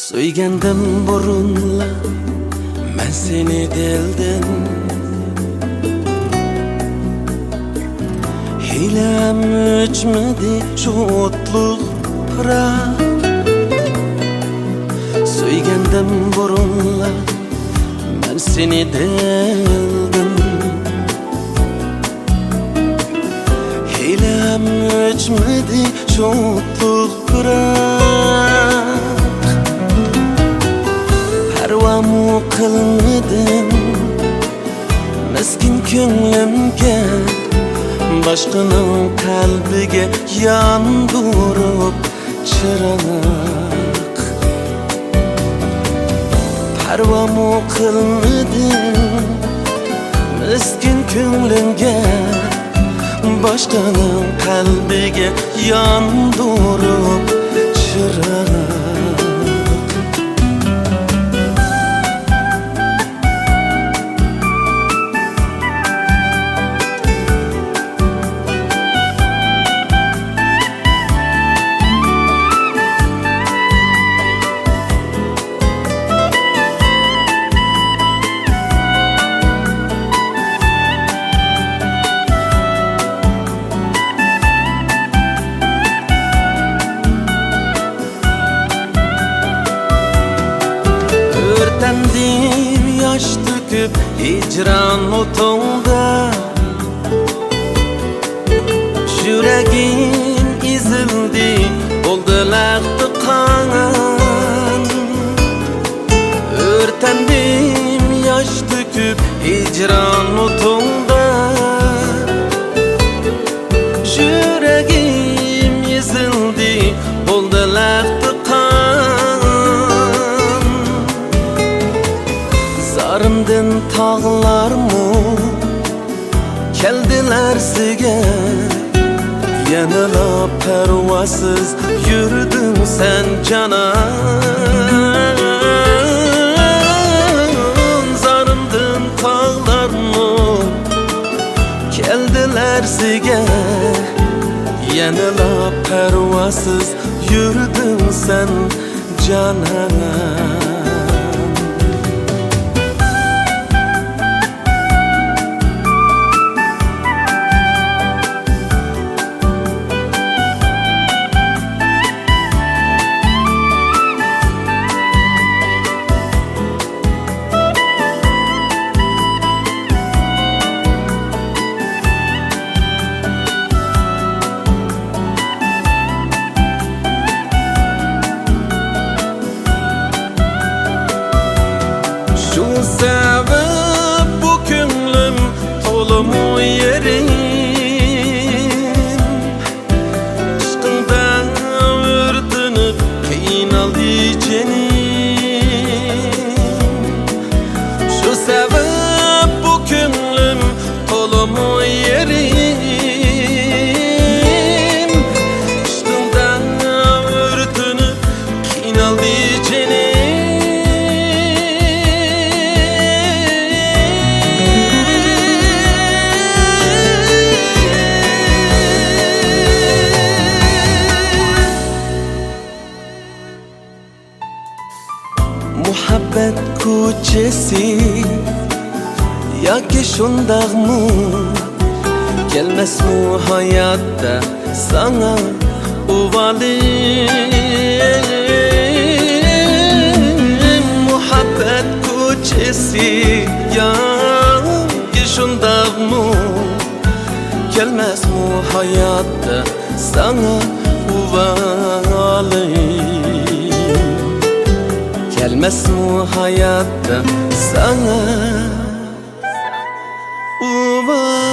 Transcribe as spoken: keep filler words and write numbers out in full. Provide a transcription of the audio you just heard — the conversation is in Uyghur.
سۆيگەندىم بۇرۇنلا مەن سېنى دىلدىن، ھېلىھەم ئۆچمىدى شۇ ئوتلۇق پىراق. سۆيگەندىم بۇرۇنلا مەن سېنى دىلدىن، ھېلىھەم ئۆچمىدى شۇ ئوتلۇق پىراق. پەرۋامۇ قىلمىدىم مىسكىن كۆڭلۈمگە، باشقىنىڭ قەلبىگە ياندۇرۇپ چىراغ. پەرۋامۇ قىلمىدىم مىسكىن كۆڭلۈمگە، باشقىنىڭ قەلبىگە ياندۇرۇپ چىراغ. ئۆرتەندىم ياش تۆكۈپ ھىجران ئوتۇڭدا، يۈرىكىم ئېزىلدى، بولدى لەختە قان. ئۆرتەندىم ياش تۆكۈپ ھىجران ئوتۇڭدا، يۈرىكىم ئېزىلدى، بولدى لەختە قان. زارىمدىن تاغلارمۇ كەلدى لەرزىگە، يەنىلا پەرۋاسىز يۈردۈڭ سەن جانان. زارىمدىن تاغلارمۇ كەلدى لەرزىگە، يەنىلا پەرۋاسىز يۈردۈڭ سەن جانان. شۇ سەۋەب بۇ كۆڭلۈم تولىمۇ يېرىم، ئىشقىڭدا ئۆرتىنىپ قىينالدى جېنىم. شۇ سەۋەب بۇ كۆڭلۈم تولىمۇ يېرىم، ئىشقىڭدا ئۆرتىنىپ قىينالدى جېنىم. مۇھەببەت كوچىسى ياكى شۇنداقمۇ؟ كەلمەسمۇ ھاياتتا ساڭا ئۇۋالىم؟ مۇھەببەت كوچىسى ياكى شۇنداقمۇ؟ كەلمەسمۇ ھاياتتا ساڭا ئۇۋالىم؟ كەلمەسمۇ ھاياتتا ساڭا ئۇۋالىم؟